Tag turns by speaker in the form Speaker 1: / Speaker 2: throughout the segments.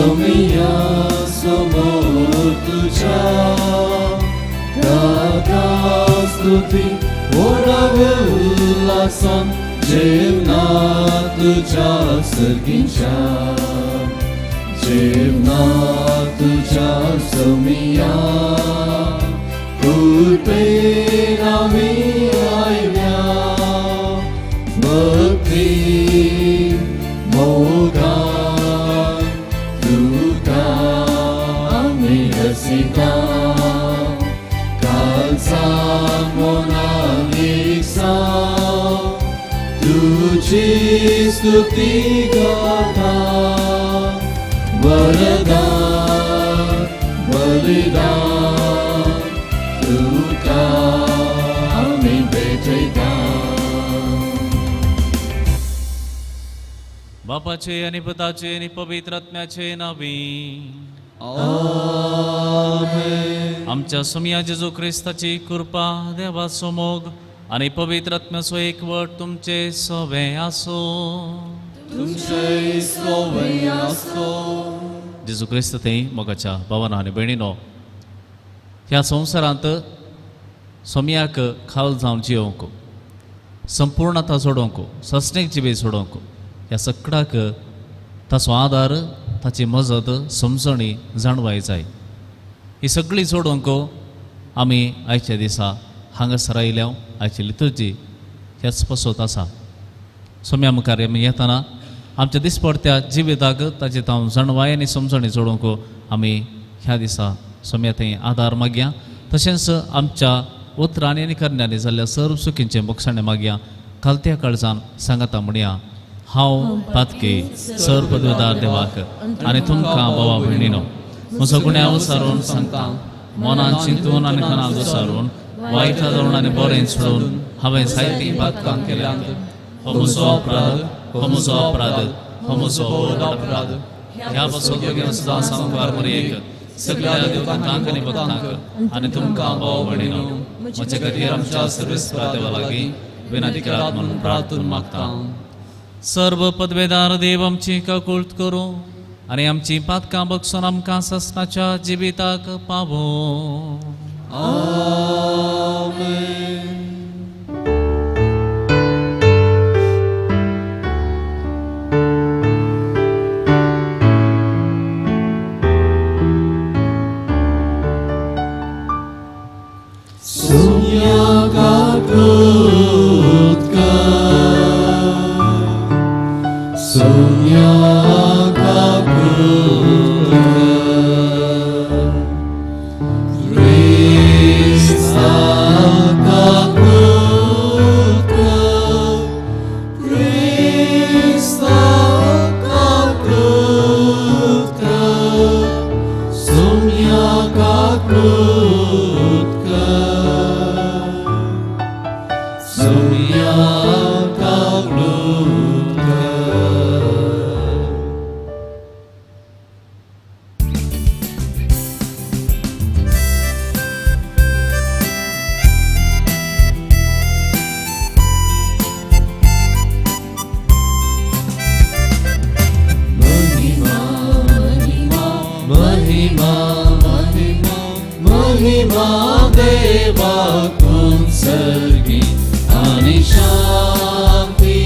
Speaker 1: सोमिया समोर तुझ्या ताका स्तुती व्हडा उल्हासान जेवणा तुझ्या सर्गीच्या जेवणा तुझ्या सोमिया कृपेन आमी आयल्या भक्ती मोगान तुका आमी रसिता काळजान मनान एकसांव तुजी स्तुती गाता वरदान बलिदान तुका आमी भेटयता.
Speaker 2: बापाचे आणि पुताचे आणि पवित्र आत्म्याचे नावी.
Speaker 1: आमेन.
Speaker 2: आमच्या सोमया जेजू क्रिस्ताची कृपा, देवाचो मोग आणि पवित्र आत्म्याचो एकवट तुमचे सवे आसो.
Speaker 1: तुमचे सोवे आसो.
Speaker 2: जेजू क्रिस्त ते मोगाच्या भावानो आनी भयणीनो, ह्या संवसारांत सोमयाक खाल जावन जियोवंक, संपूर्णता जोडोवंक, सस्नेक जिबे जोडोवंक, ह्या सगळ्याक ताचो आदार, ताची मजत, समजणी, जाणवाय जाय. ही सगळी जोडोवंक आमी आयच्या दिसा हांगासर आयल्या. आयची लितुर्जी ह्याच पसत आसा. सोम्या मुखार आमी येतना आमच्या दिसपडत्या जिविताक ताची हांव जाणवाय आनी समजणी जोडोवंक आमी ह्या दिसा सोम्या थंय आदार मागया. तशेंच आमच्या उतरांनी आनी करण्यांनी जाल्ल्या सर्व चुकींचें बोगसाणें मागया. खालत्या काळजान सांगता म्हणया, हांव पातके सर पदवीदार देवाक आनी तुमकां भावा भयणीनो म्हजो गुन्यांव सारून सांगता. मनान चिंतून आनी तनान दुसारून, वायटा जावन आनी बरें सोडून हांवें जायतीं पातकां केल्यांत. हो म्हजो अपराध, हो म्हजो अपराध, हो म्हजो व्हड अपराध. ह्या पासून बेगीन सुद्दां सामकार मरयेक सगळ्या देवतांक आनी भक्तांक आनी तुमकां भाव भयणीनो म्हजे खातीर आमच्या सर्वेस्परा देवा लागीं विनंती करात म्हणून प्रार्थून मागता. सर्व पदवेदार देव आमची काकुळट करूं आनी आमची पातकां बगसून आमकां ससनाच्या जिविताक पावो.
Speaker 1: आमेन. सोम्या काकुळट कर, सोम्या काकुळट कर, क्रिस्ता काकुळट कर, क्रिस्ता काकुळट कर, सोम्या काकुळट कर, सोम्या काकुळट कर. महिमा महिमा महिमा महिमा महिमा देवाकून सर्गी आनी शांती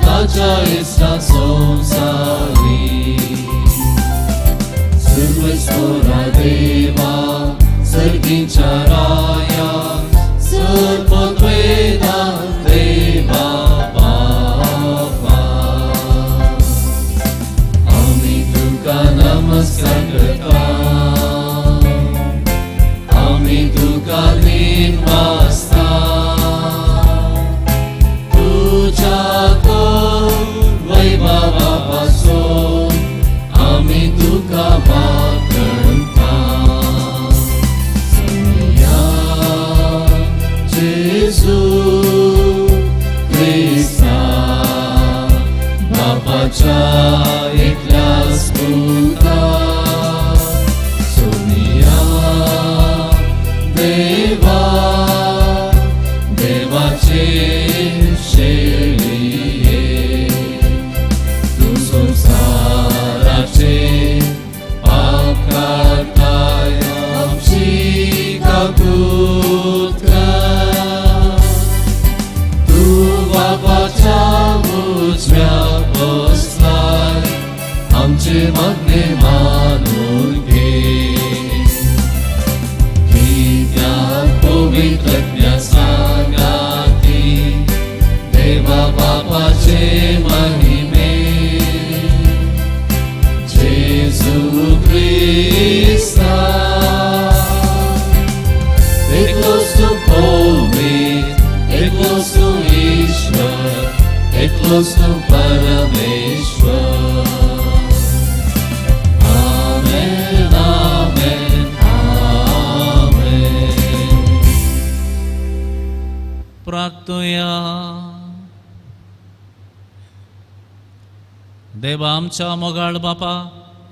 Speaker 1: ताच्या इश्टा संवसारी. सर्वेस्परा देवा सर्गीच्या राया, सर्वद्वेदा देवा बापा, आमी तुका नमस्कार करता, आमी तुका दिन वाजता, तुज्या तो वैभवा पासून आमी तुका वाखणता. सोम्या मागणें मानून घे. कित्याक पवित्रज्ञा सांगाती देवा बापाचे महिमे जेजू क्रिस्ता एकलोच तूं पवित्र, एकलोच तूं ईश्वर, एकलोच तूं परमेश्वर. आमेन, आमेन, आमेन.
Speaker 2: प्रार्थुया. देवा आमच्या मोगाळ बापा,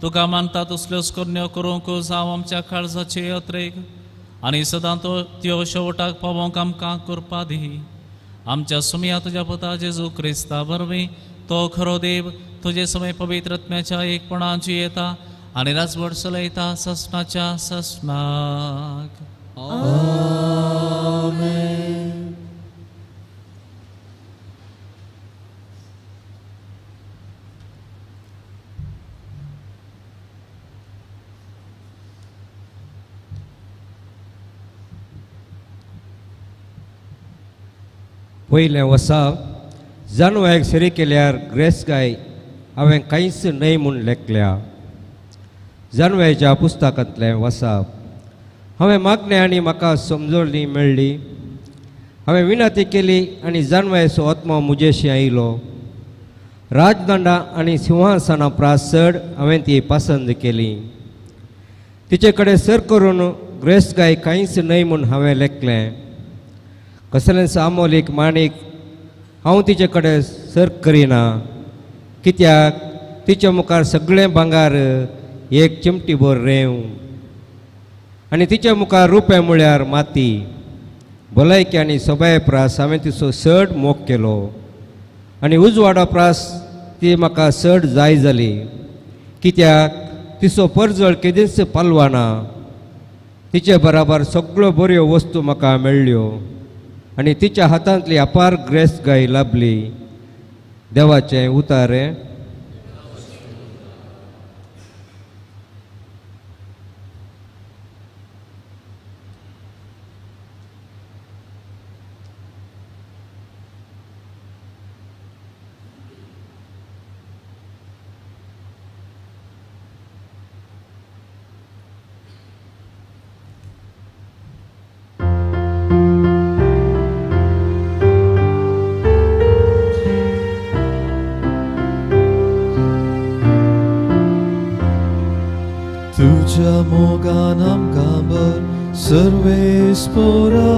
Speaker 2: तुका मानता तसल्योच करण्यो करूंक जावं आमच्या काळजाचे यात्रेक आनी सदां तो त्यो शेवटाक पावोवंक आमकां कृपा दी. आमच्या सुमया तुज्या पुता जेजू क्रिस्ता वरवीं, तो खरो देव तुजे समय पवित्र आत्म्याच्या एकपणाची येता आनी राजवट चलयता ससनाच्या ससनाक.
Speaker 1: आमेन.
Speaker 3: पयलें वर्सा जानवायक सरी केल्यार ग्रेस गाय हांवें कांयच न्हय म्हूण लेखल्या. जानवायच्या पुस्तकांतलें वसाप हांवें मागणें आनी म्हाका समजोवणी मेळ्ळी. हांवें विनंती केली आनी जानवायचो आत्मो म्हजेशी आयलो. राजदंडा आनी सिंहासना प्रास चड हांवें ती पसंद केली. तिचे कडेन सर करून ग्रेस गाय कांयच न्हय म्हूण हांवें लेखलें. कसलेंच आमोलीक माणीक हांव तिचे कडेन सर करिना, कित्याक तिच्या मुखार सगळें भांगार एक चिमटी भर रेंव आनी तिच्या मुखार रुपें म्हळ्यार माती. भलायकी आनी सोबाये प्रास हांवें तिचो चड मोग केलो आनी उजवाडा प्रास ती म्हाका चड जाय जाली, कित्याक तिचो परजळ केदींच पालवाना. तिचे बराबर सगळ्यो बऱ्यो वस्तू म्हाका मेळ्ळ्यो आनी तिच्या हातांतली अपार ग्रेस गाय लाभली. देवाचें उतारें.
Speaker 1: तुझ्या मोगान आमकां भर सर्वेस्पोरा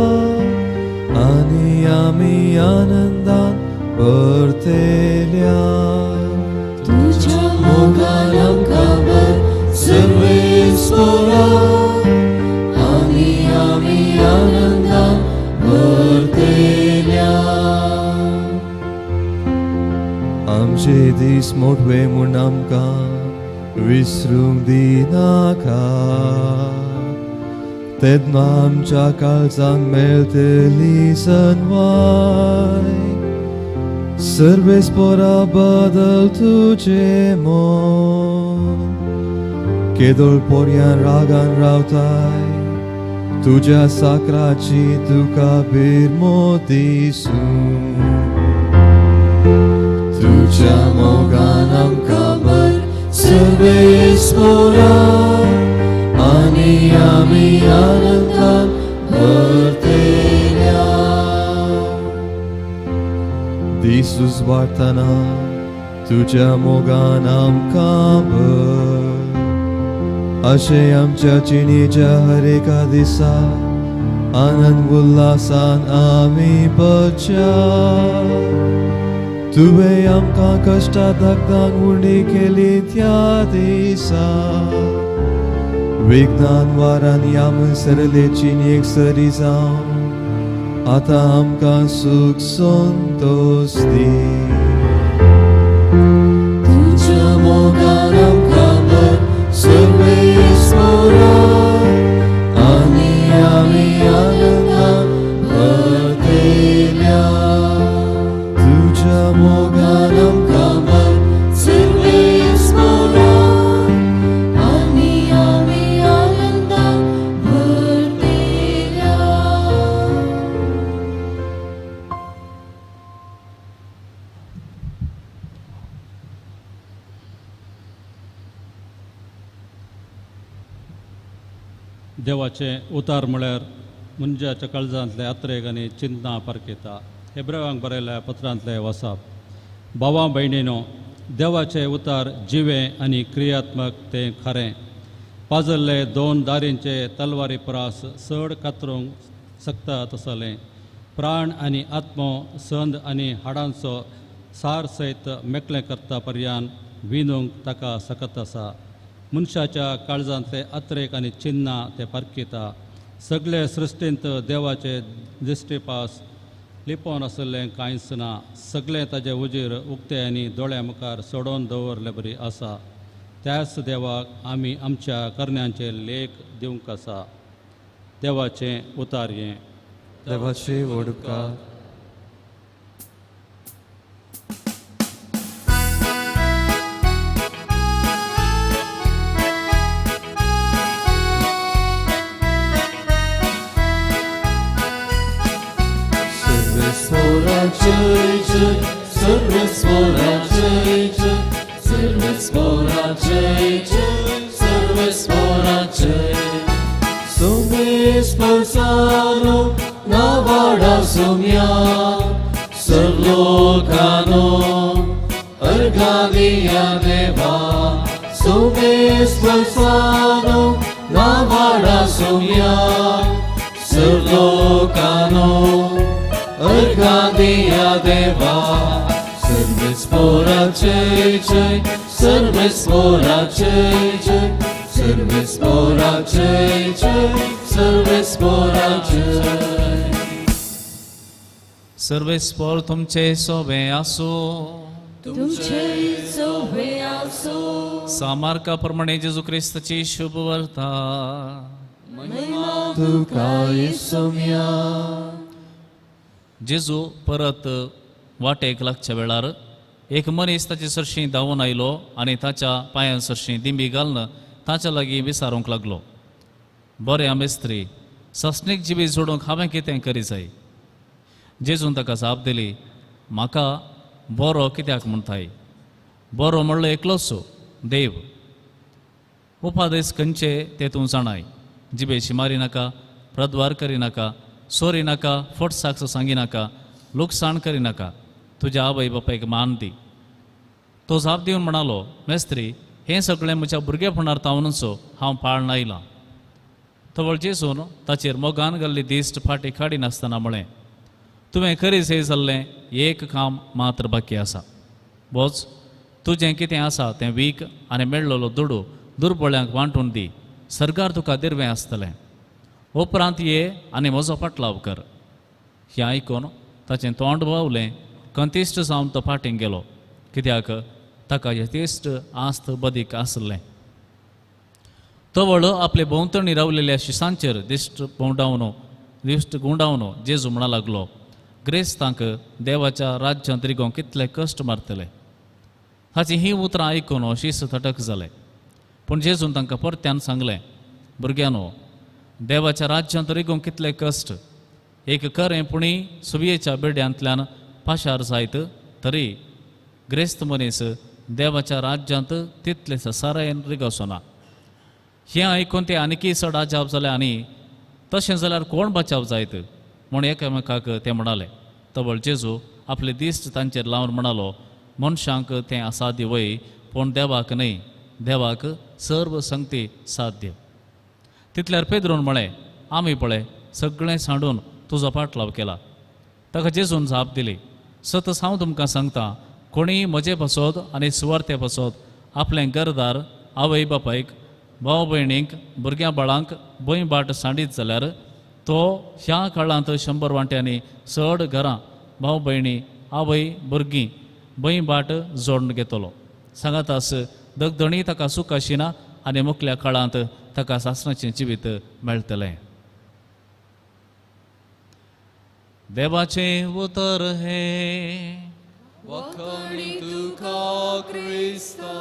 Speaker 1: आनी आमी आनंदान भरतेल्या.
Speaker 4: तुझ्या मोगान आमकां भर सर्वेस्पोरा आनी आमी आनंदान भरतेल्या.
Speaker 1: आमचे दीस मोठवे म्हूण आमकां विसरूंक दिनाका, तेन्ना आमच्या काळजांक मेळटली सनवाय. सर्वेस्पोरा बदल तुजें मन, केदोळ पोरयान रागान रावताय तुज्या साकराची तुका बिरमो दिसूं. तुज्या मोगान आमकां भर सर्वेस्पोरा आनी आमी आनंदान भरतेल्या. दीस उजवाडटना तुज्या मोगान आमकां भर, अशें आमच्या जिणेच्या हर एका दिसा आनंद उल्हासान आमी भरच्या. तुवें आमकां कश्टा दगदांक उणी केली त्या दिसा, विज्ञान वारान ह्या सरले जिणेक सरी जावन आतां आमकां सूख संतोश दी.
Speaker 4: तुझ्या मोगान आमकां भर सर्वेस्पोरा आनी आमी आनंदान भरतेल्या.
Speaker 1: तुझ्या
Speaker 4: मोगान आमकां भर सर्वेस्पोरा
Speaker 5: देवाचें उतार म्हळ्यार मनशाच्या काळजांतले आत्रेक आनी चिंतना पारखेता. हेब्रेवांक बरयल्या पत्रांतले वसाप. भावा भयणीनो, देवाचें उतार जिवें आनी क्रियात्मक तें खरें. पाजल्ले दोन दारींचे तलवारी प्रास चड कातरूंक शकता तसलें प्राण आनी आत्मो संद आनी हाडांचो सार सयत मेकळें करता पर्यान विनूंक ताका सकत आसा. मनशाच्या काळजांतले अत्रेक आनी चिन्नां ते पारखिता. सगळे सृश्टींत देवाचे दिश्टीपास लिपोवन आशिल्लें कांयच ना. सगळें ताजे उजीर उक्ते आनी दोळ्या मुखार सोडोवन दवरले बरी आसा. त्याच देवाक आमी आमच्या करण्यांचे लेख दिवंक आसा. देवाचें उतार हें.
Speaker 1: देवाचे व्हड उपकार. सर्वेस्पोरा जय जय, सर्वेस्पोरा जय जय, सर्वेस्पोरा जय जय, सर्वेस्पोरा जय. सोमेस्पोसानो नावाडा सोम्या, सर्वलोकानो अर्घादिया देवा. सोमेस्पोसानो नावाडा सोम्या, सर्वलोकानो अर्घादिया देवा. सर्वेस्पोरा जय जय, सर्वेस्पोरा जय जय, सर्वेस्पोरा जय जय, सर्वेस्पोरा जय.
Speaker 2: सर्वेस्पोर तुमचे सोबे आसो.
Speaker 4: तुमचे सोबे आसो.
Speaker 2: सामार्का प्रमाणे जेजू क्रिस्ताची शुभ वार्ता.
Speaker 4: महिमा
Speaker 1: तुका येसुम्या.
Speaker 2: जेजू परत वाटेक लागच्या वेळार एक मनीस ताचे सरशीं धांवून आयलो आनी ताच्या पांयां सरशीं दिंबी घालून ताच्या लागीं विचारूंक लागलो, बरें मेस्त्री, सस्नीक जिवीत जोडूंक हांवें कितें करी जाय? जेजून ताका जाप दिली, म्हाका बरो कित्याक म्हणटाय? बरो म्हणलो एकलोच देव. उपादेस खंयचे ते तूं जाणाय. जिबेशी मारी नाका, प्रद्वार करिनाका, सोरी नाका, फट साक्ष सांगिनाका, लुकसाण करिनाका, तुज्या आवय बापायक मान दी. तो जाप दिवन म्हणालो, मेस्त्री, हें सगळें म्हज्या भुरगेपणार तावनूच हांव पाळन आयलां. तवळ जेजून ताचेर मोगान घाल्ली दिश्ट फाटी काडिनासतना म्हळें, तुवें खरीच हें जाल्लें एक काम मात्र बाकी आसा. बोच तुजें कितें आसा तें वीक आनी मेळ्ळलो दुडू दुर्बळ्यांक वांटून दी. सरकार तुका दिर्वें आसतलें. उपरांत ये आनी म्हजो फाटलाव कर. हें आयकून ताचें तोंड बावलें. कंतिश्ट जावन तो फाटीं गेलो, कित्याक ताका यथेश्ट आस्त बदीक आसलें. तवळ आपले भोंवतणी रावलेल्या शिसांचेर दिश्ट गुंडावन जेजू म्हणा लागलो, ग्रेस्तांक देवाच्या राज्यांत रिगोवंक कितले कश्ट मारतले. ताचीं हीं उतरां आयकून शीस थटक जाले. पूण जेजून तांकां परत्यान सांगलें, भुरग्यांनो, देवाच्या राज्यांत रिगोवंक कितले कश्ट. एक खरें पुणी सुबयेच्या बेड्यांतल्यान पाशार जायत तरी ग्रेस्त मनीस देवाच्या राज्यांत तितले ससारायेन रिगोवचो ना. हें आयकून ते आनीकय चड अजाप जाले आनी तशें जाल्यार कोण बचाव जायत म्हूण एकामेकाक ते म्हणाले. तवळ जेजू आपले दिश्ट तांचेर लावन म्हणालो, मनशांक तें असाध्य वय, पूण देवाक न्हय. देवाक सर्व संगती साध्य. तितल्यार पेद्रून म्हळें, आमी पळय सगळें सांडून तुजो पाटलाव केला. ताका जेजून जाप दिली, सतच हांव तुमकां सांगता, कोणीय म्हजे पासत आनी सुवार्ते पासत आपलें घरदार, आवय बापायक, भाव भयणींक, भुरग्यां बाळांक भंय बाट सांडीत जाल्यार तो ह्या काळांत 100 वांट्यांनी चड घरां, भाव भयणी, आवय भुरगीं भंय बाट जोडून घेतलो. सांगातास दगदणी ताका सूख आशिना आनी मुखल्या काळांत ताका सासणाचें जिवीत मेळटलें. देवाचें उतर हें.
Speaker 1: वखाणी तुका क्रिस्ता.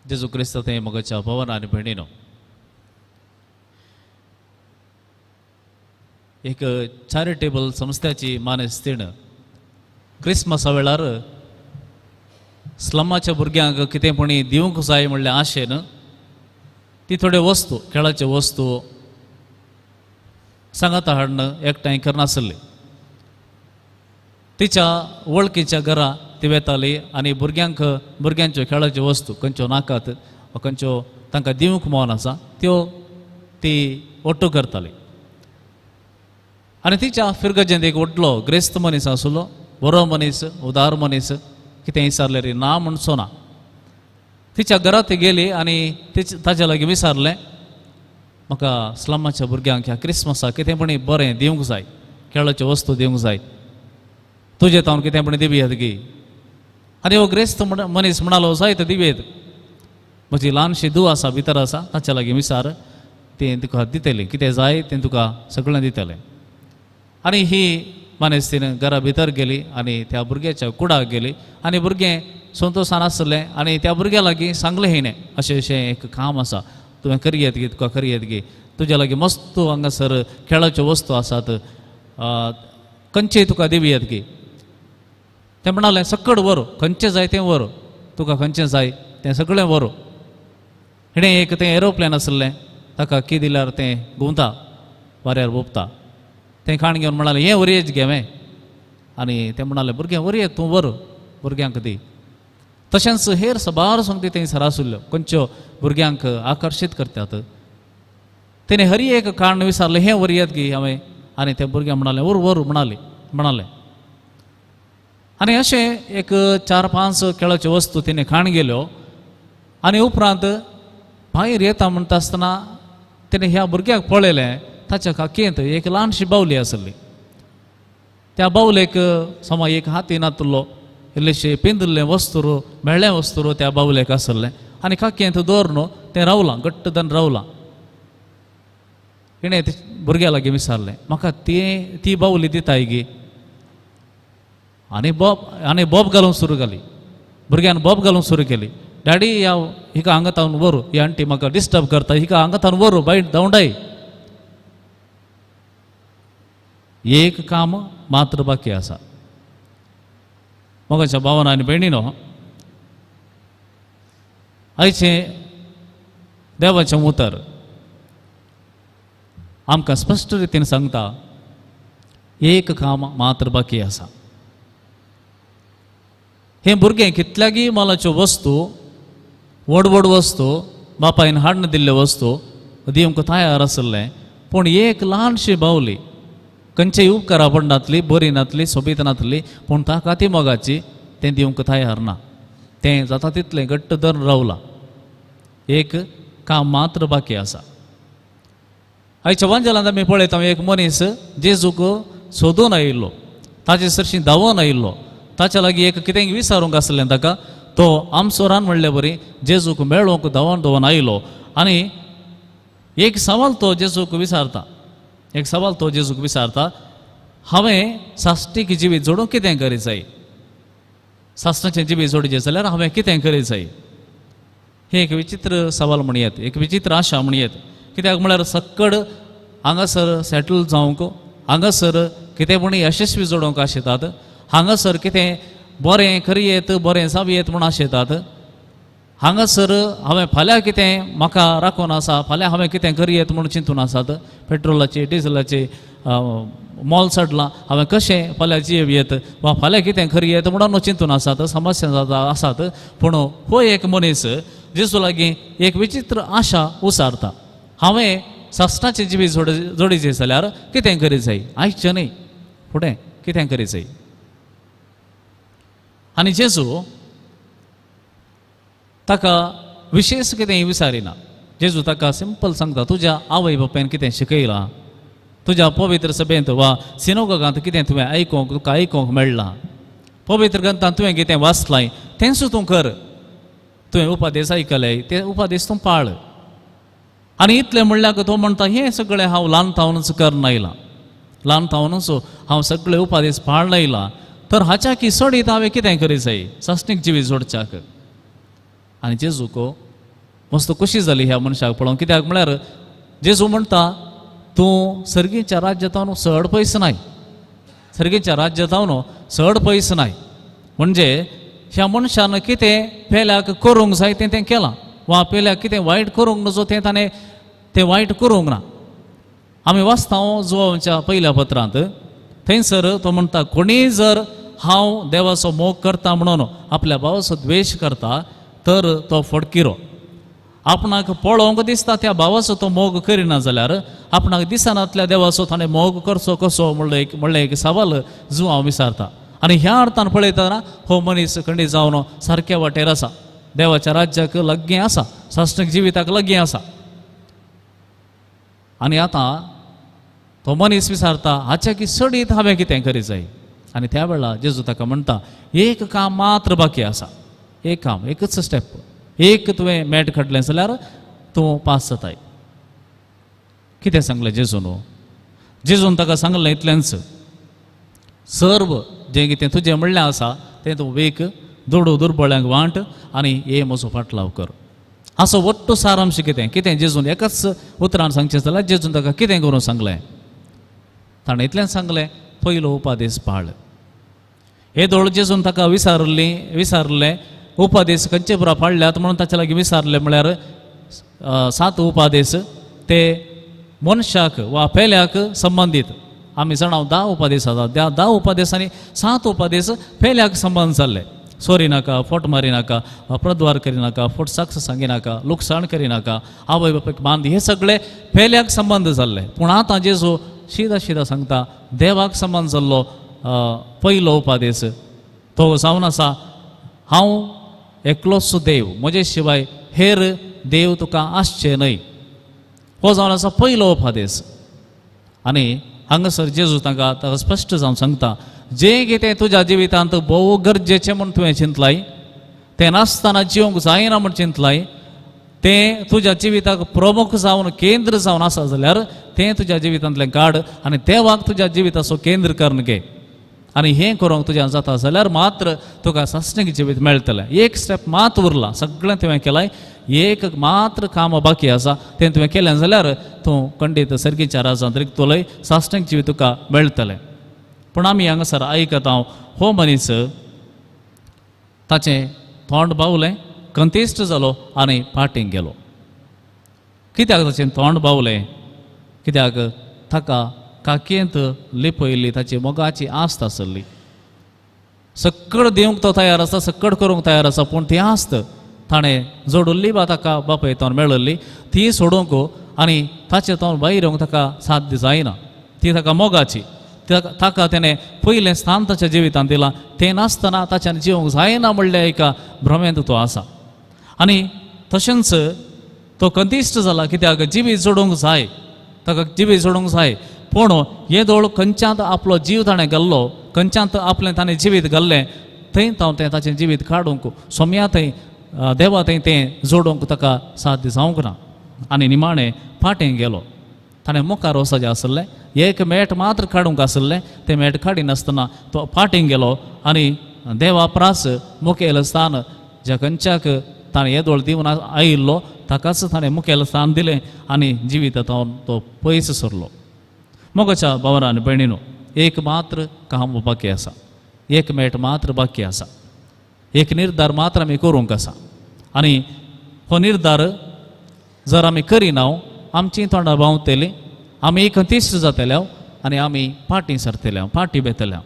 Speaker 2: जेजू क्रिस्त तें मोगाच्या भवन आनी भयणीनो, एक चॅरिटेबल संस्थेची मानेस्तीण क्रिसमसा वेळार स्लमाच्या भुरग्यांक कितें पणी दिवंक जाय म्हणल्या आशेन ती थोड्यो वस्तू, खेळाच्यो वस्तू सांगाता हाडून एकठांय करनासली. तिच्या वळखीच्या घरा ती वेताली आनी भुरग्यांक भुरग्यांच्यो खेळाच्यो वस्तू खंयच्यो नाकात वा खंयच्यो तांकां दिवंक मोन आसा त्यो ती ओट्टू करताली. आनी तिच्या फिरगजेंत एक व्हडलो ग्रेस्त मनीस आसलो, बरो मनीस, उदार मनीस, कितें विचारलें रे ना म्हणचो ना. तिच्या घरांत ती गेली आनी ताच्या लागीं विचारलें, म्हाका स्लमाच्या भुरग्यांक ह्या क्रिसमसाक कितें पणी बरें दिवंक जाय, खेळाच्यो वस्तू दिवंक जाय, तुजें तावन कितें पणी दिवयेत गी. आनी हो ग्रेस्त मनीस म्हणालो, जाय तर दिवयेत, म्हजी ल्हानशी धूव आसा भितर आसा, ताच्या लागीं विचार, तें तुका दितलें, कितें जाय तें तुका सगळें दितलें. आनी ही मानेस्तीन घरा भितर गेली आनी त्या भुरग्याच्या कुडाक गेली आनी भुरगें संतोशान आसलें आनी त्या भुरग्या लागीं सांगलें हिणें, अशें अशें एक काम आसा, तुवें करयेत गी, तुका करयेत गी, तुज्या लागीं मस्त हांगासर खेळाच्यो वस्तू आसात, खंयचेय तुका दिवयेत गी. तें म्हणालें, सकड व्हर, खंयचें जाय तें व्हर, तुका खंयचें जाय तें सगळें व्हर. हिणें एक तें एरोप्लेन आसलें, ताका की दिल्यार तें घुंवता, वाऱ्यार भोंवता. तें खाण घेवन म्हणालें, हें वरयेच घेवें. आनी तें म्हणालें, भुरगें वरये तूं व्हर, भुरग्यांक दी. तशेंच हेर सबार संगती थंयसर आशिल्ल्यो खंयच्यो भुरग्यांक आकर्शीत करतात. तेणें हरी एक काण विचारलें, हें वरयेत गी हांवें. आनी तें भुरगें म्हणालें, व्हर व्हर म्हणालें म्हणालें. आनी अशें एक 4-5 खेळाच्यो वस्तू तिणें खाण गेल्यो. आनी उपरांत भायर येता म्हणटा आसतना तिणें ह्या भुरग्याक पळयलें, ताच्या काकेंत एक ल्हानशी बावली आसली. त्या बावलेक समा एक हाती नातलो, इल्लेशें पिंदिल्लें वस्तूर मेळ्ळें वस्तूर त्या बावलेक आसलें आनी काकेंत दवरून तें रावलां, घट्ट धरून रावलां. हिणें भुरग्या लागीं विचारलें, म्हाका ती बावली दिताय गी. आनी बोब घालूंक सुरू जाली, भुरग्यान बोब घालूंक सुरू केली, डॅडी ह्या हिका हांगा तावन व्हर, ही आंटी म्हाका डिस्टर्ब करता, हिका हांगा तावन व्हर, बायट धांवडाय. एक काम मात्र बाकी आसा. मोगाच्या भावान आनी भयणीनो, आयचें देवाचें उतर आमकां स्पश्ट रितीन सांगता, एक काम मात्र बाकी आसा. हें भुरगें कितल्यागी मोलाच्यो वस्तू, व्हड व्हड वस्तू बापायन हाडून दिल्ल्यो वस्तू दिवंक तयार आसलें, पूण एक ल्हानशी बावली, खंयचेय उपकारा पडनातली, बरी नातली, सोबीत नातली, पूण ताका ती मोगाची, तें दिवंक तयार ना. तें जाता तितलें घट्ट धरून रावलां. एक काम मात्र बाकी आसा. आयच्या वांजेलांत आमी पळयता, एक मनीस जेजूक सोदून आयिल्लो, ताचे सरशीं धांवून आयिल्लो, ताच्या लागीं एक कितें विचारूंक आसलें ताका, तो आमसोरान म्हणले बरी जेजूक मेळोवंक धांवन धांवन आयलो. आनी एक सवाल तो जेजूक विचारता, एक सवाल तो जेजूक विचारता, हांवें साश्टीक जिवीत जोडूंक कितें करीत जाय, साश्टाचें जिवीत जोडचें जाल्यार हांवें कितें करीत जाय. हें एक विचित्र सवाल म्हणयेत, एक विचित्र आशा म्हणयेत. कित्याक म्हळ्यार सक्कड हांगासर सेटल जावंक, हांगासर कितें म्हण यशस्वी जोडूंक आशेतात, हांगासर कितें बरें करयेत, बरें जावयेत म्हूण आशेतात, हांगासर हांवें फाल्यां कितें म्हाका राखून आसा, फाल्यां हांवें कितें करयेत म्हूण चिंतून आसात. पेट्रोलाची डिझलाची मोल चडलां, हांवें कशें फाल्यां जियेत वा फाल्यां कितें करयेत म्हणून चिंतून आसात, समस्या जाता आसात. पूण हो एक मनीस जेजू लागीं एक विचित्र आशा उसारता, हांवें सासणाचें जिवीत जोडीचें जाल्यार कितें करीत जाय, आयचें न्हय फुडें कितें करीत जाय. आनी जेजू ताका विशेश कितें विचारिना, जेजू ताका सिंपल सांगता, तुज्या आवय बापायन कितें शिकयलां, तुज्या पवित्र सभेंत वा सिनोगांत कितें तुवें आयकूंक, तुका आयकूंक मेळ्ळां, पवित्र ग्रंथांत तुवें कितें वाचलां तेंच तूं कर, तुवें उपादेश आयकले ते उपादेश तूं पाळ. आनी इतलें म्हणल्यार तो म्हणटा, हें सगळें हांव ल्हान थावनूच करून आयलां, ल्हान थावनूच हांव सगळे उपादेश पाळून आयलां, तर हाच्या की सोडीत हांवें कितें करीत जाय सासणीक जिवीत जोडच्याक. आनी जेजूक मस्त खोशी जाली ह्या मनशाक पळोवन, कित्याक म्हळ्यार जेजू म्हणटा, तूं सर्गीच्या राज्यांतून चड पयस नाय, सर्गीच्या राज्यांतून चड पयस नाय. म्हणजे ह्या मनशान कितें पेल्याक करूंक जाय तें तें केलां वा पेल्याक कितें वायट करूंक नजो तें ताणें तें वायट करूंक ना. आमी वाचता जुवांच्या पयल्या पत्रांत, थंयसर तो म्हणटा कोणीय जर हांव देवाचो मोग करता म्हणून आपल्या भावाचो द्वेश करता तर तो फटकिरो. आपणाक पळोवंक दिसता त्या भावाचो तो मोग करिना जाल्यार आपणाक दिसनातल्या देवाचो ताणें मोग करचो कसो म्हणलें एक सवाल जुवांव विचारता. आनी ह्या अर्थान पळयतना हो मनीस खंडीत जावन सारक्या वाटेर आसा, देवाच्या राज्याक लागीं आसा, साश्टीक जिविताक लागीं आसा. आनी आतां तो मनीस विचारता हाच्या की चडीत हांवें कितें करी जाय. आनी त्या वेळार जेजू ताका म्हणटा एक काम मात्र बाकी आसा, एक काम, एकच स्टेप, एक तुवें मेट काडलें जाल्यार तूं पास जाताय. कितें सांगलें जेजून? जेजून ताका सांगलें इतलेंच, सर्व जें कितें तुजें म्हणलें आसा तें तूं वेक, दुडू दुर्बळ्यांक वांट आनी ये म्हजो फाटलाव कर. हाचो वट्टू सारांश कितें कितें जेजून एकाच उतरान सांगचें जाल्यार जेजून ताका कितें करूंक सांगलें? ताणें इतलेंच सांगलें, पयलो उपादेस पाळ. येदोळ जेजून ताका विचारलें उपादेस खंयचे पुरा पाळल्यात म्हणून ताचे लागीं विचारलें म्हळ्यार 7 उपादेस ते मनशाक वा पेल्याक संबंदीत. आमी जाणा 10 उपादेस आसा, त्या 10 उपादेसांनी 7 उपादेस पेल्याक संबंद जाल्ले. सोरी नाका, फोट मारी नाका, प्रद्वार करिनाका, फोट साक्ष सांगिनाका, लुकसाण करिनाका, आवय बापायक बांद, हे सगळे पेल्याक संबंद जाल्ले. पूण आतां जेजू शिदा शिदा सांगता देवाक संबंद जाल्लो पयलो उपादेस तो जावन आसा हांव एकलोच देव, म्हजे शिवाय हेर देव तुका आसचे न्हय. हो जावन आसा पयलो उपादेस. आनी हांगासर जेजू तांकां ताका स्पश्ट जावन सांगता जें कितें तुज्या जिवितांत भोव गरजेचें म्हूण तुवें चिंतलाय, तें नासतना जिवंक जायना म्हूण चिंतलाय, तें तुज्या जिविताक प्रमुख जावन केंद्र जावन आसा जाल्यार तें तुज्या जिवितांतलें काड आनी देवाक तुज्या जिविताचो केंद्र करून घे. आनी हें करूंक तुज्यान जाता जाल्यार मात्र तुका सासणीक जिवीत मेळटलें. एक स्टेप मात उरलां, सगळें तुवें केलां, एक मात्र काम बाकी आसा, तें तुवें केलें जाल्यार तूं खंडीत सर्गीच्या राजांत रिगतलोय, सासणीक जिवीत तुका मेळटलें. पूण आमी हांगासर आयकता हो मनीस ताचें तोंड बावलें, कंतिश्ट जालो आनी पाटींग गेलो. कित्याक ताचें तोंड बावलें? कित्याक ताका काकयेंत लिपयल्ली ताची मोगाची आस्त आसली. सक्कड दिवंक तो तयार आसा, सक्कड करूंक तयार आसा, पूण ती आस्त ताणें जोडुल्ली बा ताका बापाय तोंड मेळिल्ली ती सोडूंक आनी ताचें तोंड भायर येवंक ताका साध्य जायना. ती ताका मोगाची, ताका तेणें पयलें स्थान ताच्या जिवितांत दिलां, तें नासतना ताच्यान जिवंक जायना म्हणल्या एका भ्रमेंत तो आसा. आनी तशेंच तो कंतिश्ट जाला कित्याक जिवीत जोडूंक जाय, ताका जिवीत जोडूंक जाय, पूण येदोळ खंयच्यांत आपलो जीव ताणें घाल्लो, खंयच्यांत आपलें ताणें जिवीत घाल्लें थंय तांव तें ताचें जिवीत काडूंक सोम्या थंय देवा थंय तें जोडूंक ताका साध्य जावंक ना. आनी निमाणें फाटीं गेलो. ताणें मुखार वचपाचें आसलें, एक मेट मात्र काडूंक आसलें, तें मेट काडिनासतना तो फाटीं गेलो आनी देवा प्रास मुखेल स्थान ज्या खंयच्याक ताणें येदोळ दिवन आयिल्लो ताकाच ताणें मुखेल स्थान दिलें आनी जिवितांत तो पयस सरलो. मोगाच्या भावान आनी भयणीनो, एक मात्र काम बाकी आसा, एक मेट मात्र बाकी आसा, एक निर्धार मात्र आमी करूंक आसा. आनी हो निर्धार जर आमी करिना आमची तोंडां बावतलीं, आमी एकतीस जातले आनी आमी फाटीं सरतले, फाटीं बेतले.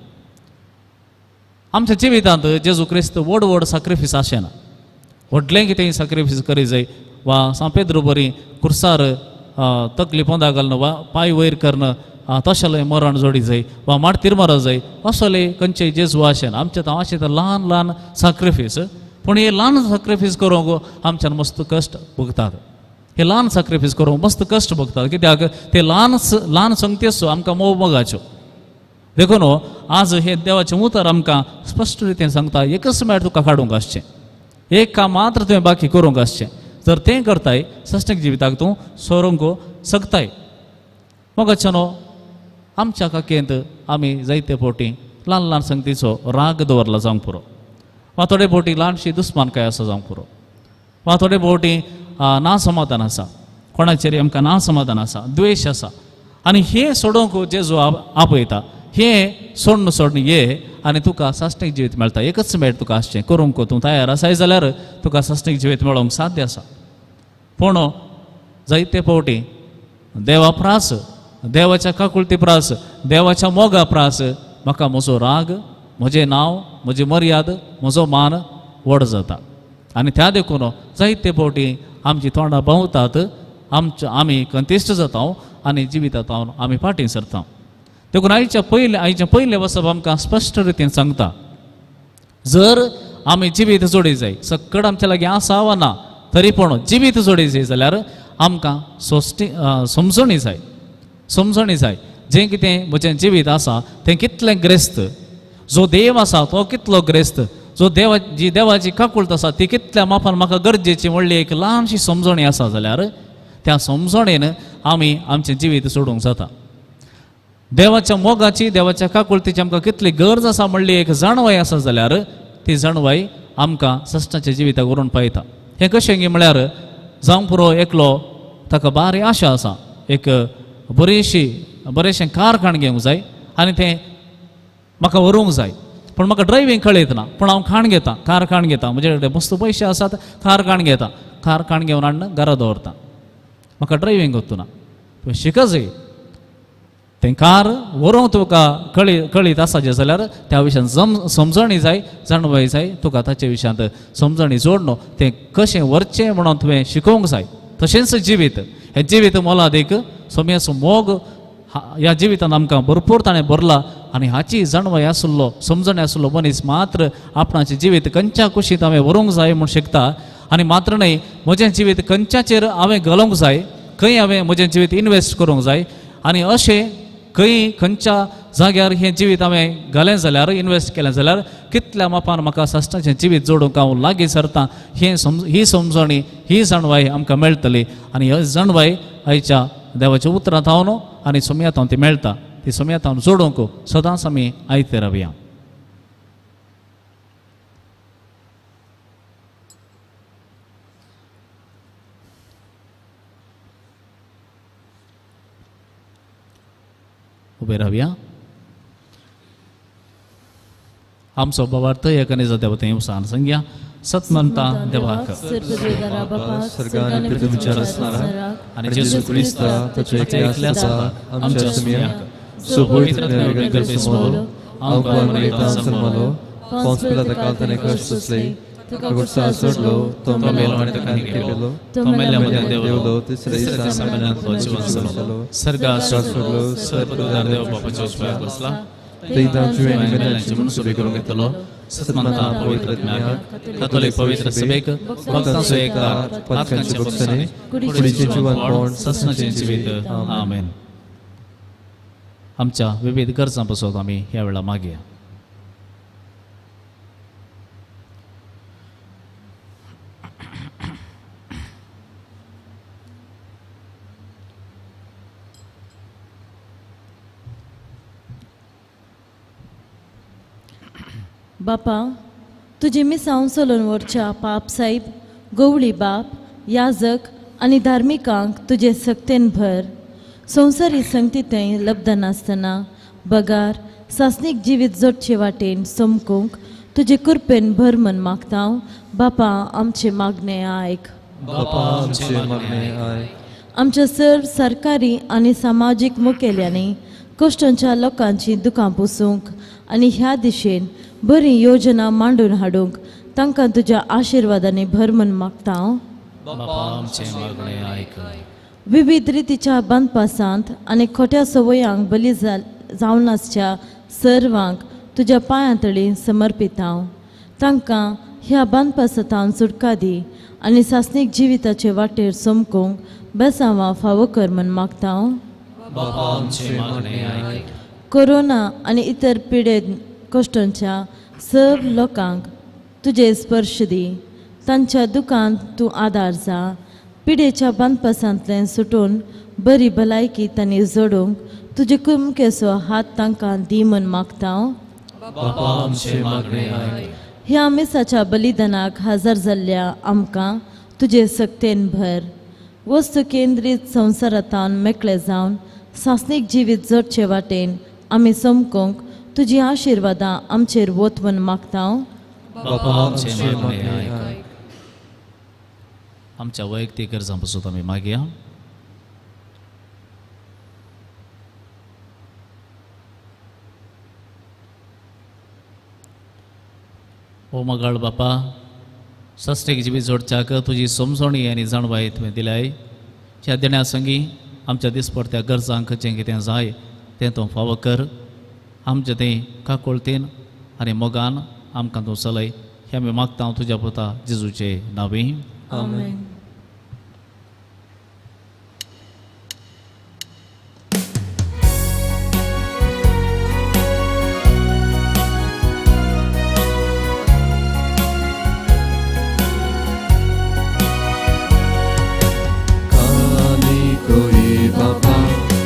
Speaker 2: आमच्या जिवितांत जेजू क्रिस्त व्हड व्हड साक्रिफीस आशें ना, व्हडलें कितें साक्रिफीस करी जाय वा सांव पेद्रू बरी कुर्सार तकली पोंदा घालून वा पांय वयर करून तशें मरण जोडी जाय वा मार्तीर मरत जाय असले खंयचे जेजू आशें ना. आमच्या हांव आशें ल्हान ल्हान साक्रिफीस, पूण हे ल्हान साक्रिफीस करूंक आमच्यान मस्त कश्ट भोगतात. हे ल्हान साक्रिफीस करूंक मस्त कश्ट भोगतात कित्याक ते ल्हान ल्हान संगतेचो आमकां मोग मोगाच्यो. देखून आज हे देवाचें उतर आमकां स्पश्ट रितीन सांगता एकच मेळ तुका काडूंक आसचें, एक काम मात्र तुवें बाकी करूंक आसचें. जर तें करताय सश्टीक जिविताक तूं सोरूंक शकताय. मोगाचें न्हू आमच्या काकेंत आमी जायते फावटी ल्हान ल्हान संगतीचो राग दवरला जावंक पुरो, वा थोडे फावटी ल्हानशी दुस्मानकाय आसा जावंक पुरो, वा थोडे फावटी ना समाधान आसा, कोणाचेर आमकां ना समाधान आसा, द्वेश आसा. आनी हें सोडोवंक जेजू आपयता, हें सोडून सोडून ये आनी तुका सासणीक जिवीत मेळटा. एकच मेळ तुका आसचें करूंक तूं तयार आसाय जाल्यार तुका सासणीक जिवीत मेळोवंक साध्य आसा. पूण जायते फावटी देवा प्रास, देवाच्या काकुळती प्रास, देवाच्या मोगा प्रास म्हाका म्हजो राग, म्हजें नांव, म्हजी मर्याद, म्हजो मान व्हड जाता. आनी त्या देखून जायते फावटी आमची तोंडां भोंवतात, आमच्या आमी कंतिश्ट जाता आनी जिवितांत आमी फाटीं सरता. देखून आयच्या पयलें वसप आमकां स्पश्ट रितीन सांगता, जर आमी जिवीत जोडी जाय, सकड आमच्या लागीं आसा वा ना तरी पूण जिवीत जोडी जाय जाल्यार आमकां सोस्टी समजणी जाय, समजणी जाय. जें कितें म्हजें जिवीत आसा तें कितलें ग्रेस्त, जो देव आसा तो कितलो ग्रेस्त, जो देवा जी देवाची काकुळट आसा ती कितल्या मापान म्हाका गरजेची म्हणली एक ल्हानशी समजणी आसा जाल्यार त्या समजणेन आमी आमचें जिवीत सोडूंक जाता. देवाच्या मोगाची, देवाच्या काकुळतीची आमकां कितली गरज आसा म्हणली एक जाणवाय आसा जाल्यार ती जाणवाय आमकां सश्टाच्या जिविताक व्हरून पायता. हें कशें गी म्हळ्यार जावंक पुरो एकलो ताका बारी आशा आसा, एक बरीशी बरेंशें कार खाण घेवंक जाय आनी तें म्हाका व्हरूंक जाय, पूण म्हाका ड्रायव्हींग कळयत ना, पूण हांव खाण घेता, कार खाण घेता, म्हजे कडेन मस्त पयशे आसात, कार खाण घेता, कार खाण घेवन हाडून घरा दवरता, म्हाका ड्रायव्हींग वतना तुवें शिकच जाय. तें कार व्हरूंक तुका कळीत आसा जाल्यार त्या विशयान समजणी जाय, जाणवाय जाय, तुका ताचे विशयांत समजणी जोडणो तें कशें व्हरचें म्हणून तुवें शिकोवंक जाय. तशेंच जिवीत, हें जिवीत मोलादीक सोम्याचो मोग ह्या जिवितान आमकां भरपूर ताणें भरला आनी हाची जाणवाय आशिल्लो, समजणी आशिल्लो मनीस मात्र आपणाचें जिवीत खंयच्या कुशींत हांवें व्हरूंक जाय म्हूण शिकता. आनी मात्र न्हय, म्हजें जिवीत खंयच्याचेर हांवें घालूंक जाय, खंय हांवें म्हजें जिवीत इनवेस्ट करूंक जाय आनी अशें खंय खंयच्या जाग्यार हें जिवीत हांवें घालें जाल्यार, इनवेस्ट केलें जाल्यार कितल्या मापान म्हाका साश्टाचें जिवीत जोडूंक हांव लागीं सरता, हें ही समजणी, ही जाणवाय आमकां मेळटली. आनी ही जाणवाय आयच्या देवाच्या उतरां थावन आनी सोम्या थावन ती मेळटा, ती सोम्या थावन जोडूंक सदांच आमी आयते रावया. उबे रावया. आमचो भावार्थ एकाने देवते उसान संज्ञा सतमंता देवाक आनी जेजू क्रिस्ता ताच्या एकल्या आमच्या सुम्याक पवित्र सभेक भक्तांचो एकता पातकांचे बक्षणे कुडीचें जिवनपण ससनाचें जिवीत. आमेन. आमच्या विविध गरजां पासत आमी ह्या वेळार मागया.
Speaker 4: बापा, तुजे मिसांव चलोवन व्हरच्या पाप साहेब, गवळी बाप, याजक आनी धार्मिकांक तुजे सक्तेन भर. संवसारी संगती थंय लब्धनासतना बगार सासणीक जिवीत जोडचे वाटेन समकूंक तुजे कृपेन भर म्हण मागता. बापा, आमचें मागणें आयक. आमच्या सर्व सरकारी आनी सामाजीक मुखेल्यांनी कश्टांच्या लोकांची दुकां पुसूंक आनी ह्या दिशेन बरी योजना मांडून हाडूंक तांकां तुज्या आशिर्वादांनी भर म्हण मागता. विविध रितीच्या बांदपासांत आनी खोट्या संवयांक बली जावन आसच्या सर्वांक तुज्या पांयां तळी समर्पिता. तांकां ह्या बांदपासांत सुटका दी आनी सासणीक जिविताचे वाटेर समकूंक बेसांवां फावो कर म्हण मागता. कोरोना आनी इतर पिडेन कश्टांच्या सर्व लोकांक तुजे स्पर्श दी. तांच्या दुकांत तूं आदार जा. पिडेच्या बांदपासांतल्यान सुटून बरी भलायकी तांणी जोडूंक तुजे कुमकेचो हात तांकां दी म्हण मागता. ह्या मिसाच्या बलिदानाक हजर जाल्ल्या आमकां तुजे सक्तेन भर. वस्तू केंद्रीत संवसारांत मेकळे जावन सासणीक जिवीत जोडचे वाटेन आमी समकोंक तुजी आशिर्वादां आमचेर वोतवन मागता.
Speaker 2: बापा आमचें मागणें आयक. आमच्या वैयक्तीक गरजां पासून आमी मागया. ओ मगाळ बापा, सश्टीक जिवीत जोडच्याक तुजी समजणी आनी जाणवाय तुवें दिल्याय. ह्या देण्या संगी आमच्या दिसपडत्या गरजांक जें कितें जाय तें तूं फावो कर. आमचें तें काकुळतेन आनी मोगान आमकां तूं चलय हें आमी मागता तुज्या पुता जेजूचे नांवी.
Speaker 4: आमेन.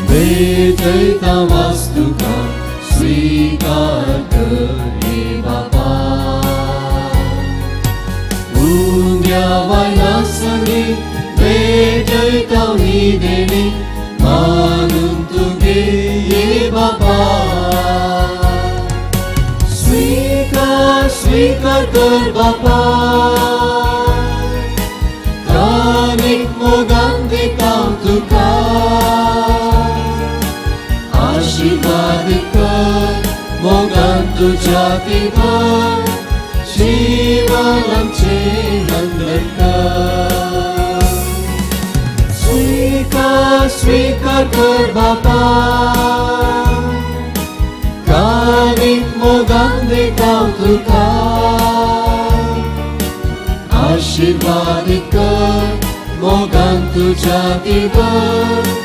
Speaker 1: भेटयता वास्तुका स्वीकार कर बापा. उंद्या वायना संगी भेटयता ही देणी मानून तुगे ये बापा. स्वीकार स्वीकार कर बापा. कानीक मोगान दिता तुका. आशीर्वाद कर मोगान तुज्या तिभर जीवन आमचें नंदन कर. स्वीकार स्वीकार कर बापा. कानीक मोगान दिता तुका. आशीर्वाद कर मोगान तुज्या तिभर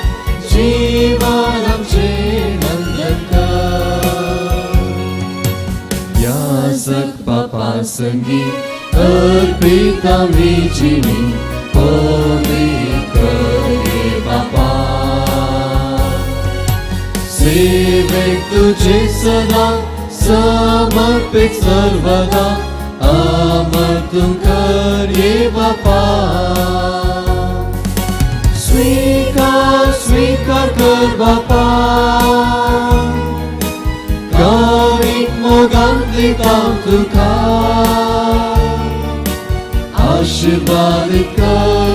Speaker 1: जीवन आमचें नंदन कर. याजक बापा संगी अर्पिता जिनी पवित्र बापा. सेवेक तुझे सदा समर्पित सर्वदा अमर तूं कर ये बापा. स्वीकार स्वीकार कर बापा. कानीक मोगान दिता तुका. आशीर्वाद कर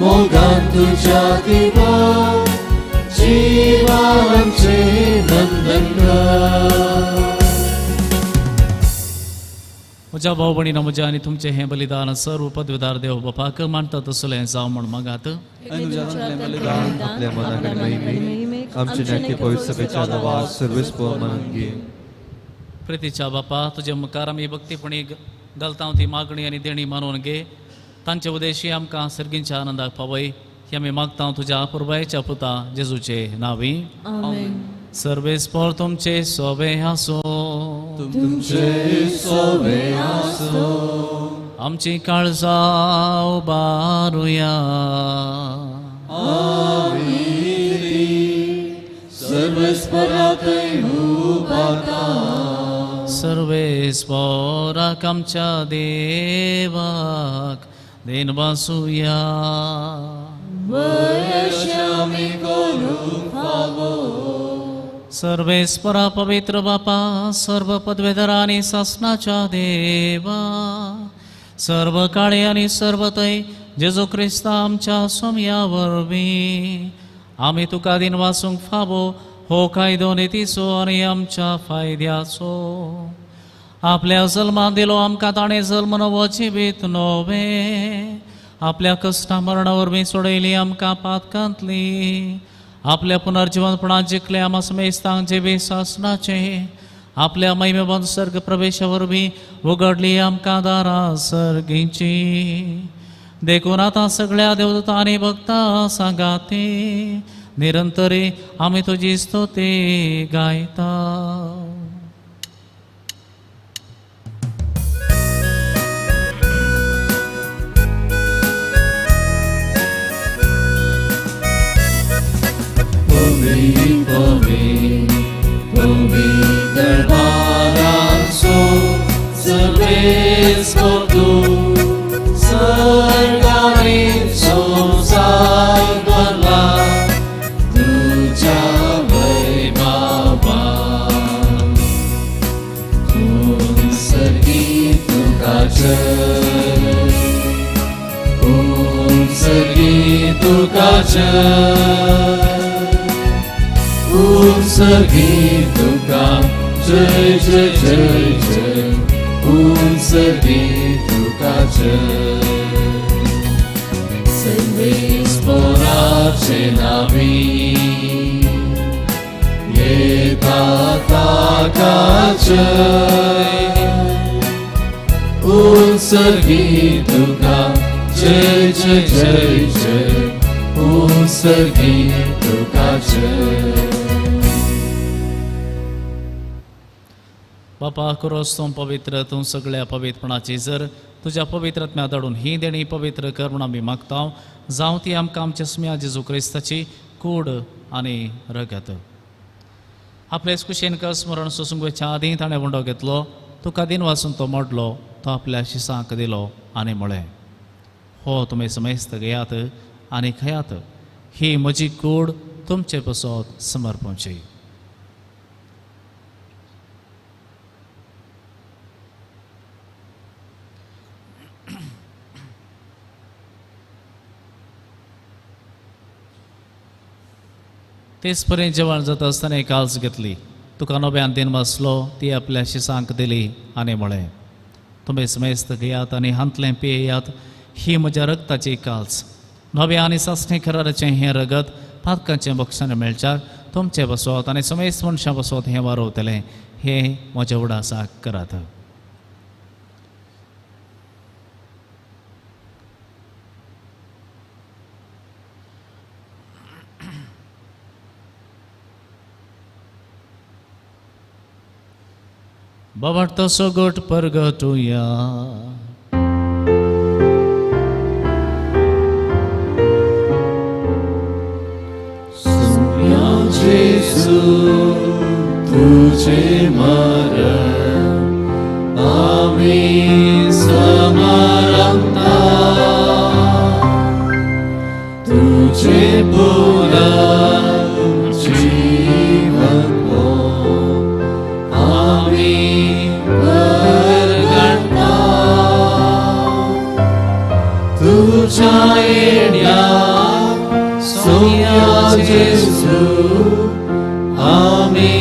Speaker 1: मोगान तुज्या तिभर जीवन आमचें नंदन कर.
Speaker 2: म्हज्या भाव भयणीनो, म्हज्या आनी तुमचें हें बलिदान सर्व पदवीदार देव बापाक मानता तसलें जावं म्हूण मागात.
Speaker 1: आपल्या मनाक महिमेक आमचे नाट्य पवित्र सभेच्या नांवार सर्वेस्पर मानून घे.
Speaker 2: प्रितीच्या बापा, तुजे मुखार आमी भक्तीपणी घालता ती मागणी आनी देणी मानून घे. तांचे उद्देशी आमकां सर्गींच्या आनंदाक पावय हें आमी मागता तुज्या पुरबायेच्या पुता जेजूचे नांवी.
Speaker 4: आमेन.
Speaker 2: सर्वेस्पर तुमचे सोबे आसूं.
Speaker 1: तुमचे सोबे आसूं.
Speaker 2: आमची काळजां उबारुया.
Speaker 1: सर्वेस्परातय उबारता.
Speaker 2: सर्वेस्पराक आमच्या देवाक then वासुया.
Speaker 1: वयशामी करूंक फावो.
Speaker 2: सर्वेस्परा पवित्र बापा, सर्व पदवेधरा आनी सासनाच्या देवा, सर्व काळे आनी सर्वतय जेजू क्रिस्ता आमच्या सोमया वरवीं आमी तुका दिन वासूंक फावो हो कायदो नितीचो आनी आमच्या फायद्याचो. आपल्या जल्मान दिलो आमकां ताणें जल्म नवो जिवीत नवें. आपल्या कश्टा मरणा वरवीं सोडयली आमकां पातकांतली. आपल्या पुनर्जिवनपणांत जिखले आमा समेस्तांक जिवीत सासनाचें. आपल्या महिमेबंद सर्ग प्रवेशा वरवीं उगडली आमकां दारां सर्गींची. देखून आतां सगळ्या देवदूतां आनी भक्तां सांगाती निरंतरी आमी तुजी स्तुती गायता.
Speaker 1: पवित्र बारांचो सर्वेस्पर तूं सर्गानी संवसार भरला तुज्या वैभवान. जय, उत्सर्गी तुका जय, उत्सर्गी तुका जय जय जय जय, उत्सर्गी तुका जय। सर्वेस्पोराचे नावी येता ताका जय, उत्सर्गी तुका जय जय जय जय, उत्सर्गी तुका जय।
Speaker 2: बापा कुरोस तूं पवित्र, तूं सगळ्या पवित्रपणाची जर तुज्या पवित्र आत्म्या धाडून ही देणी पवित्र कर म्हूण आमी मागता। जावं ती आमकां आमच्या सुम्या जेजू क्रिस्ताची कूड आनी रगत। आपलेच कुशेन स्मरण सोसूंक वयच्या आदीं ताणें उंडो घेतलो, तुका दिन वाचून तो मोडलो, तो आपल्या शिसांक दिलो आनी म्हळें, हो तुमी समेस्त घेयात आनी खायात, ही म्हजी कूड तुमचे पसत समर्पणची। तेच पर्यंत जेवण जाता आसतना एक आल्स घेतली, तुका नव्यान दिन वाचलो, ती आपल्या शिसांक दिली आनी म्हळें, तुमी समेस्त घेयात आनी हांतलें पियेयात, ही म्हज्या रगताची काल्स, नव्या आनी सासणे कराराचें हें रगत पातकांचें बक्षान मेळच्याक तुमचें बसवत आनी समेस्त मनशां बसवत हें वारोवतलें, हें म्हज्या उडासाक करात। बाबार्थ सोगट परगटुया।
Speaker 1: सुम्या जेजू तुझे मरण आमी समारंभता, तुझे पुनर्जीवन आमी परगटता, तुझ्या येण्या सोम्या जेजू आमी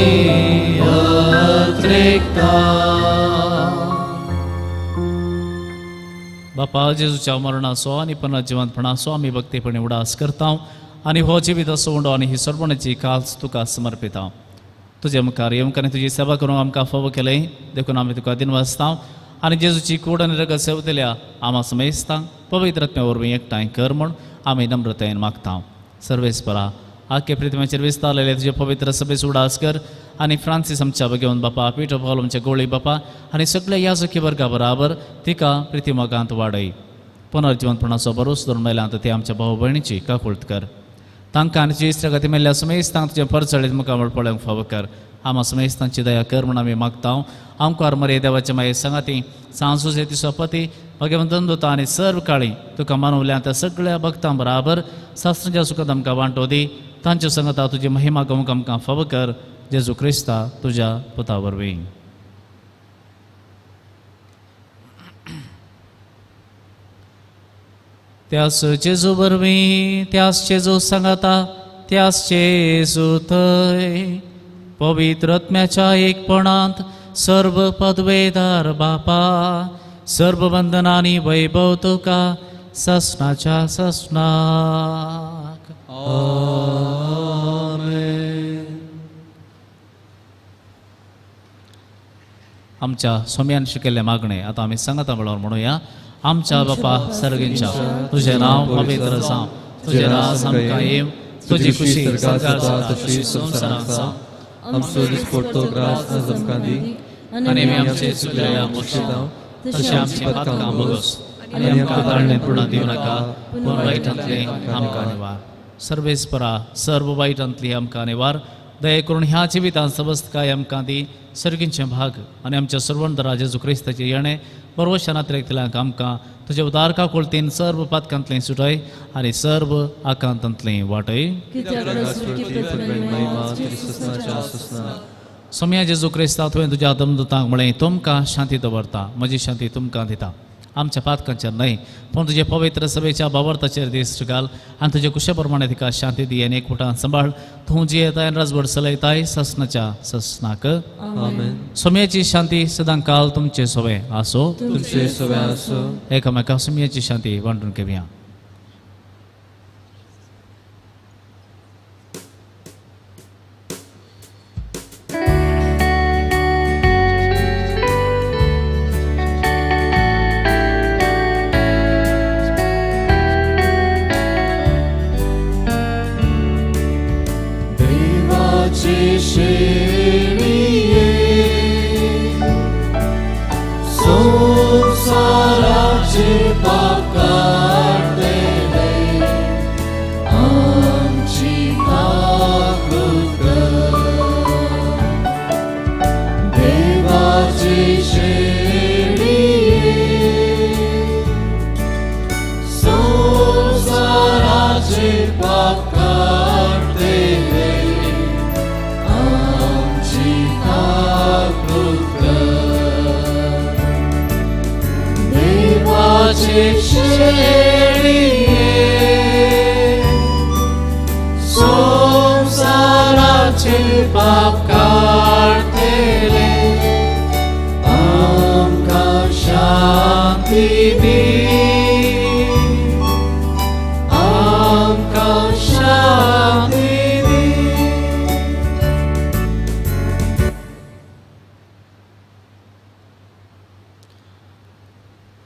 Speaker 1: अत्रेकता।
Speaker 2: बापा जेजूच्या मरणाचो आनी पुनर्जिवंतपणाचो आमी भक्तीपणी उडास करता आनी हो जिविताचो उंडो आनी ही सर्वणाची काल्स तुका समर्पिता। तुजे मुखार येवंक आनी तुजी सेवा करूंक आमकां फावो केलें देखून आमी तुका दिनवासता आनी जेजूची कूड आनी रगत सेवतल्या आमा समेस्तांक पवित्र आत्म्या वरवीं एकठांय कर म्हूण आमी नम्रतायेन मागता। सर्वेस्परा आखे प्रिथ्वीचेर विस्तारलेले तुजे पवित्र सभेचो उडास कर आनी फ्रांसीस आमच्या भगवंत बापा, पीटर पॉल आमच्या गोळी बापा आनी सगळ्या याजकी वर्गा बराबर तिका प्रितिमोगांत वाडय। पुनर्जिवंतपणाचो भरोस धरून मेल्यात ते आमच्या भाव भयणीची काकुळट कर, तांकां आनी तुजी इश्टागती मेल्ल्या समेस्तांक तुजें परजळीत मुखामळ पळोवंक फावो कर। आमा समेस्तांची दया कर म्हूण आमी मागता। आमकार मरे देवाचे माये सांगाती सांजू तिसो पती भगवंत दुता आनी सर्व काळी तुका मानवल्या त्या सगळ्या भक्तां बराबर शास्त्रांच्या सुखांत आमकां वांटो दी, तांच्या संगता तुजी महिमा गावंक आमकां फावो कर, जेजू क्रिस्ता तुज्या पुता वरवीं। त्यास जेजू वरवीं, त्यास जेजू सांगाता, त्यास जेजू थंय पवित्र आत्म्याच्या एकपणांत सर्व पदवेदार बापा, सर्व वंदनांनी वैभव तुका ससनाच्या ससनाक।
Speaker 1: आमेन।
Speaker 2: आमच्या स्वाम्यान शिकयल्लें मागणें आतां आमी सांगाता बळावर म्हणुया। आमच्या बापा सर्गींच्या, तुजें नांव पवित्र जावं, तुजें राज आमकां येवं, तुजी खुशी स्वर्गार जाता तशी संवसारांत जावं।
Speaker 1: आमचो दिसपडतो ग्रास आज आमकां दी,
Speaker 2: आनी आमी आमचे चुकलेल्या बक्षितांव तशें आमचें पातकां भोगस, आनी आमकां ताळणें पूर्ण दिवं नाका, पूण वायटांतलें आमकां निवार। सर्वेस्परा सर्व वायटांतली आमकां निवार, दया करून ह्या जिवितांत समस्तकाय आमकां दी, सर्गींचें भाग आनी आमच्या सर्वंत जेजू क्रिस्ताचें येणें बरोवशान अत्रेकतल्यांक आमकां तुज्या उदार काकुळतीन सर्व पातकांतलें सुटय आनी सर्व आकांतांतलें वाटय। सोम्या जेजू क्रिस्ता तुवें तुज्या दमदूतांक म्हळें तुमकां शांती दवरता, म्हजी शांती तुमकां दिता. आमच्या पातकांचेर न्हय पूण तुजे पवित्र सभेच्या बावर्ताचेर दिश्ट घाल आनी तुजे कुशे प्रमाणे तिका शांती दी आनी एकवटान सांबाळ. तूं जियेताय राजवट चलयताय ससनाच्या ससनाक.
Speaker 1: आमेन.
Speaker 2: सोम्याची शांती सदां काल तुमचे सोवे आसो.
Speaker 1: तुमचे सोवे आसो.
Speaker 2: एकामेका सोम्याची शांती वांटून घेवया.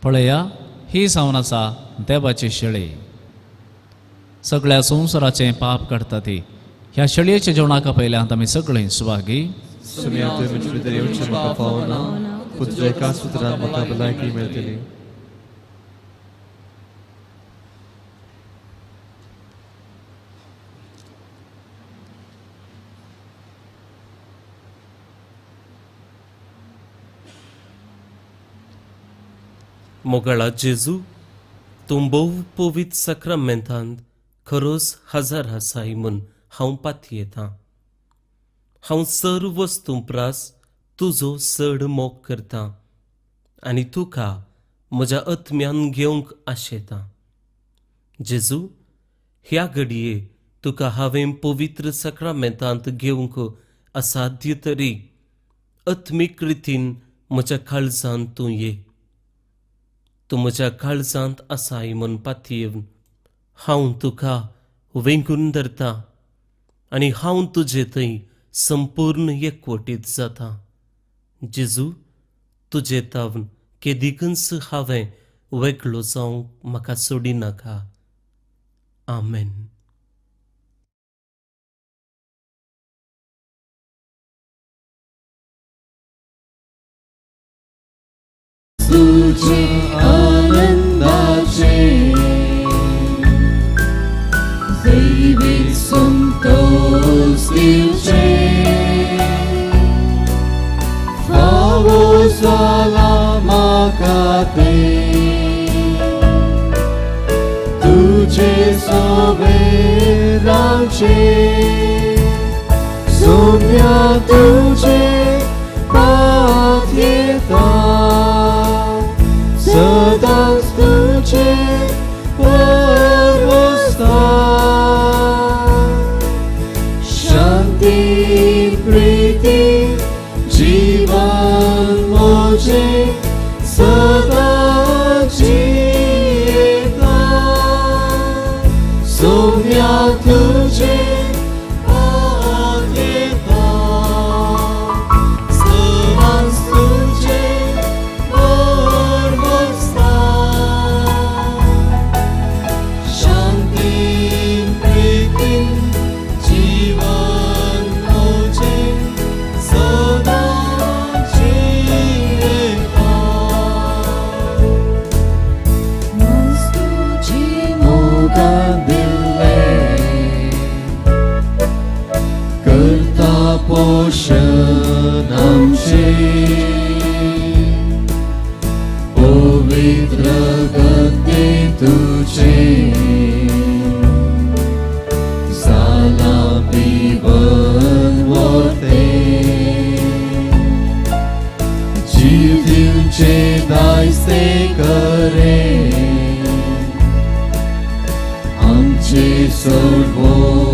Speaker 2: पळया ही जावन आसा देवाची शेळी, सगळ्या संवसाराचें पाप काडटा ती. ह्या शेळयेच्या जेवणाक पयल्यात आमी सगळीं सुवागी.
Speaker 1: सोम्या तुवें म्हजे भितर येवचें म्हाका फावना, पूण तुज्या एकाच उतरान म्हाका भलायकी मेळटली.
Speaker 6: मोगाळा जेजू, तूं भोव पवित्र साक्रामेंतांत खरोच हजार आसाय म्हूण हांव पातयेतां. हांव सर्व वस्तूं प्रास तुजो चड मोग करतां आनी तुका म्हज्या आत्म्यान घेवंक आशेतां. जेजू, ह्या घडये तुका हांवें पवित्र साक्रामेंतांत घेवंक असाध्य तरी आत्मीक रितीन म्हज्या काळजांत तूं ये. तूं म्हज्या काळजांत आसाय म्हूण पातयेवन हांव तुका वेंगून धरता आनी हांव तुजे थंय संपूर्ण एकवटीत जाता. जेजू, तुजे तावन केदिकूच हांवें वेगळो जावंक म्हाका सोडिनाका. आमेन.
Speaker 1: तुझे आनंदाचे दैवी संतोष दिवचे फावो जाला म्हाका ते तुझे सोवे रावचे सोम्या तुझे पातयेता सदांच तुझे परवस्ता. शांती प्रीती जीवन म्हजें सदां जियेता सोम्या तुझे पातयेता सदांच तुझे परवस्ता. शांती प्रीती जीवन म्हजें सदां जियेता. तुमचे दायज ते करे आमचे सोडवणेचे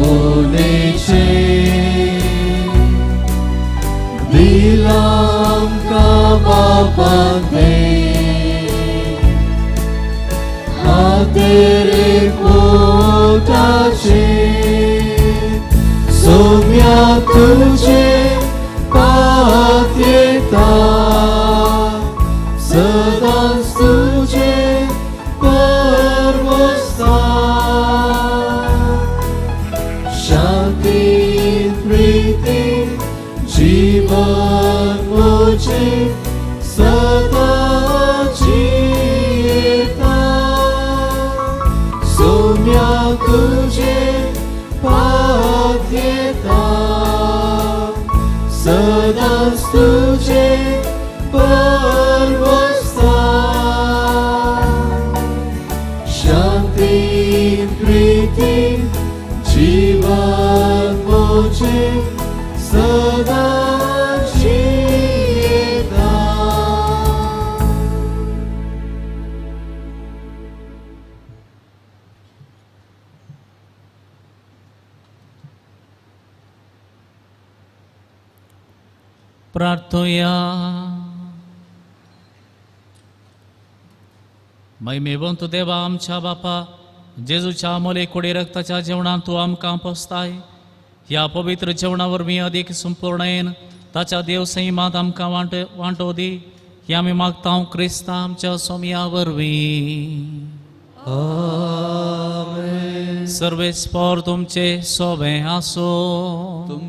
Speaker 1: दिलां आमकां बापान हातेरे पोटाचे सोम्या तुझे पातयेता सदांच तुझे परवस्ता शांती प्रीती जीवन मुझे सदा जियेता सोम्या तुझे पातयेता सदांच तुझे परवस्ता शांती प्रीती जीवन मुझे सदा जियेता.
Speaker 2: प्रार्थुया. महिमेवंत देवा आमच्या बापा जेजूच्या अमोले कोडी रक्ताच्या जेवणान तूं आमकां पोसताय. ह्या पवित्र जेवणा वरवीं अदीक संपूर्णयेन ताच्या देव सैमांत आमकां वांटो दी हे आमी मागता क्रिस्ता आमच्या सोमया वरवीं.
Speaker 1: आमेन.
Speaker 2: सर्वेस्पोर तुमचे सोबे आसो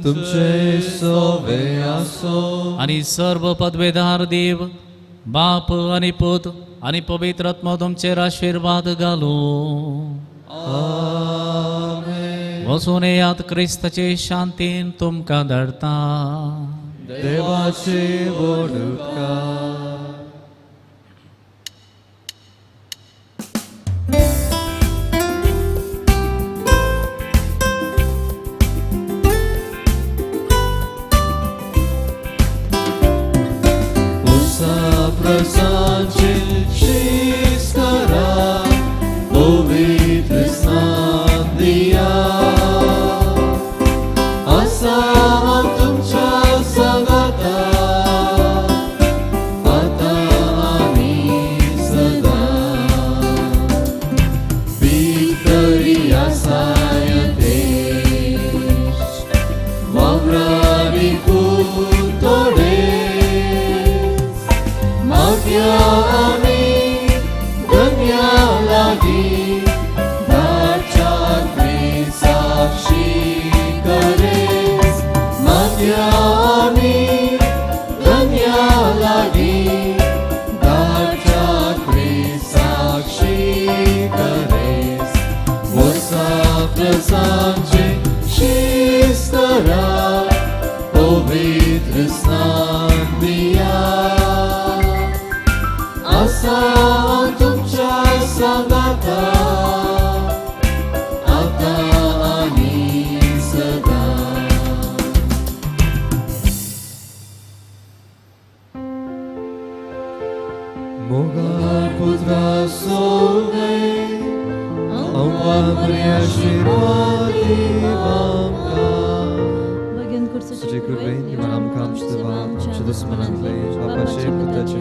Speaker 1: तुमचे सोबे आसो
Speaker 2: आनी सर्व पदवेदार देव बाप आनी पूत आनी पवित्र आत्मो तुमचेर आशिर्वाद घालूं.
Speaker 1: आमेन.
Speaker 2: वचून येयात क्रिस्ताचे शांतीन तुमकां धाडटा.
Speaker 1: देवाचे वडुकार. प्रसांचे शीस करा पवित्र स्नान दिया आसा हांव तुमच्या सांगाता आतां आनी सदां. भितरी आसाय तेज वावरारी कुतोडे माग्या आमी धन्या लागीं धाडच्या साक्षी करेस. माग्या आमी धन्या लागीं धाडच्या साक्षी करेस. वसा प्रसांचे शीस करा पवित्र स्नान दिया आसा हांव तुमच्या सांगाता आतां आनी सदां. मोगाळ पुत्रा सोवे आमकां बरे आशिर्वाद आमकां.
Speaker 4: भगीन कुर्साचे
Speaker 1: तुजे कृपेन निवार आमकां आमच्या देवा आमच्या दुस्मनांतले बापाचे पुताचे